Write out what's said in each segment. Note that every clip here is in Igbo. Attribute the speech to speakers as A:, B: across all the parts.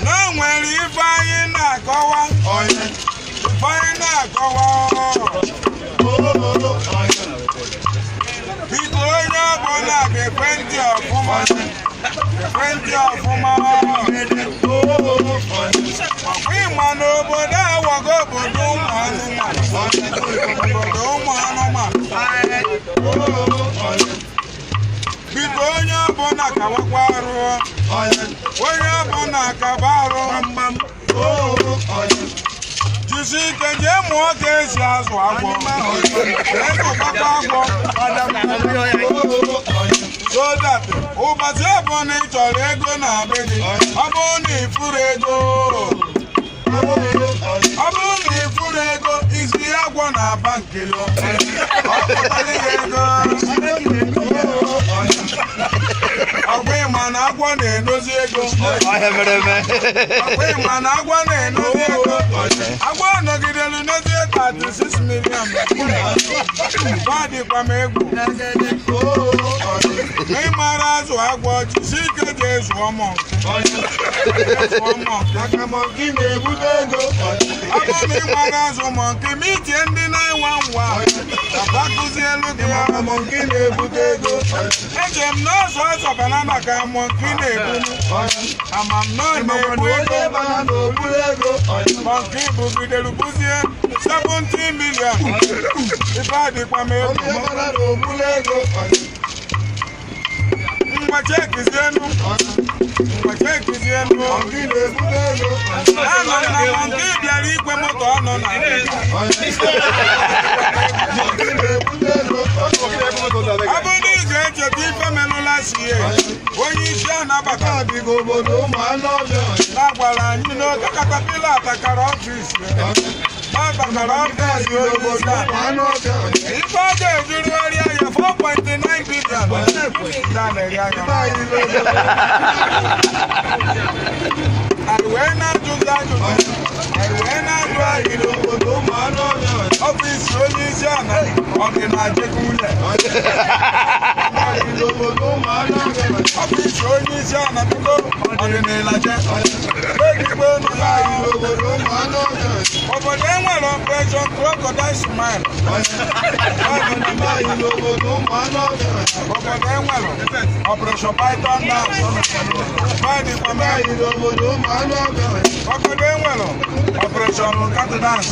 A: Na nwere ife anyị na-akọwa, ife anyị na-akọwa. Biko onye ọbụla ga-ekwentị ọfụma, ekwentị ọfụma. Ọkwa ịma n'obodo awago obodo ụmụ anụmanụ, obodo ụmụ anụmanụ. Biko onye ọbụla kawakwa arụ, onye ọbụla kaba arụ. Jisi ike jee mụọ ka esi azụ agwọ, jee zụtakwa agwọ. So that ụbọchị ọbụla ị chọrọ ego na be gị, ọ bụrụ na ị furu ego, ọ bụrụ na ị furu ego, isi agwọ na bankị ọ pụtara gị ego. Ọkwa ịma na agwọ na-edozi ego, ọkwa ịma na agwọ na-edozi ego. Agwọ nọgidere n'ozie 36 million. Ọ dịkwa m egwu. Ịmara azụ agwọ, jisi ike jee zụọ mọnkị. Ọ bụrụ na ịmara azụ mọnkị, ma itie ndị 911 papa kụzielu gị ya. Eche m na ọzọ ọzọ banana ka mọnkị na-ebulu, ama m na ọ na-ebu ego. Mọnkị bugidere buzie 70 million. Ife adịkwa m egwu. Ngwa chekizienu, ngwa chekizienu. Anọ m na mọnkị bịara igwe moto ọ nọ na. Ọ bụrụ na ị ga-echeta ife melụla sie onye isi anabata na-agwara anyị n'oge katapila atakara ọfịs ya. Ọ bakara ọfịs onye isi ala. Ife ọ ga-ejirugharịa ya 4.9 billion. Ndị a na-eri anya. Anyị wee na-ajụzi ajụjụ, anyị wee na-ajụ anyị ọfịs onye isi ala ọ dị na Ajegunle. Ọfịs onye isi ala biko ọ dị na Ịlaje. Obodo enwere Operation Crocodile Smile. Obodo enwere Operation Python Dance. Obodo enwere Operation Cat Dance.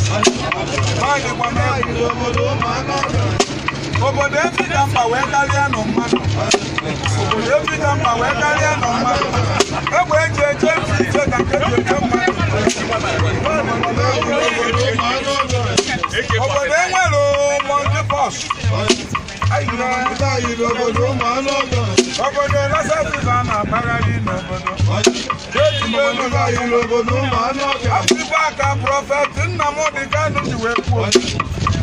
A: Obodo efi ka mkpa wee karịa nụ mmadụ. Obodo efi ka mkpa wee karịa nụ mmadụ. Egbe eji eche ntị iche ka nke ji eche mmadụ. Obodo enwere monkey pox. Obodo Lassa fever na-akpagharị n'obodo. Afọ aka Prọfet Nnamdi Kanu ji wee kwuo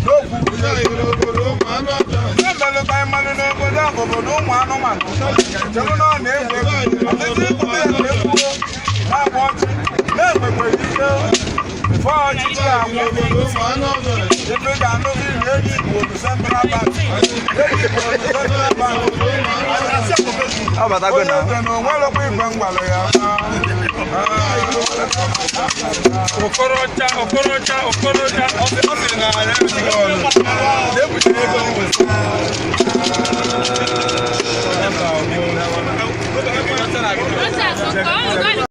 A: n'okwu emelụ ka anyị malụ n'obodo a bụ obodo ụmụ anụmanụ. Chelụ na ọ na-egwu egwu, ọtụtụ ịpụta ya ka ekwuo na-agba ọchị na-enwekwara ike bifo ọchịchị agwụ. Ife ga-anụ gị na ego Igbo bụ Central Bank. Ego Igbo bụ Central Bank. Onye eze na onwerokwa igwe ngwalụ ya.
B: Okorocha, Okorocha, Okorocha, ọ sịrị na ya ebutere ego.